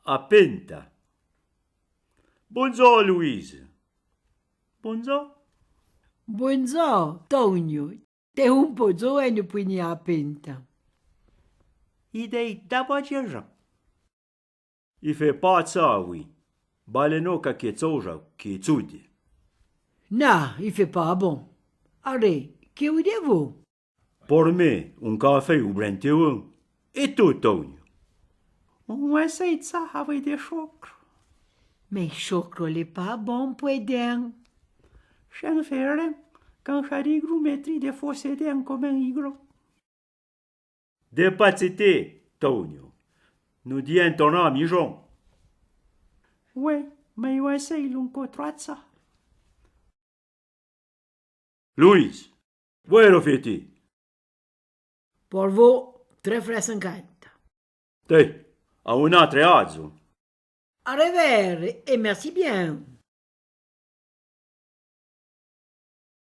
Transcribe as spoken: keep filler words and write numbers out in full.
A penta. Bondzor, Louise. Bondzor. Bondzor, Tonio. T'é un po dzoueno pouì ni a penta. I dèi dabò dze-z-an. I fé pa tsa, oui. Bale no ca que tsouja, que tsude. Na, i fé pa bon. Aré, que ouide-vo? Por mé, un café ou bren teuin. É tou, Tonio? Un ouessé tsa avouì de chocro. Mé chocro l'é pa bon pou é den. Chen fé ren, can chari grou métri de fosé den comin i gro. De pa tsété, Tonio. Nou dien torna a mijon. Oué, mé ouessé l'un co troa tsa. Louise, vouéro fé-ti? Por vo, tre fran sinquanta. Té, a un atre adzo. A revère, é merci bien.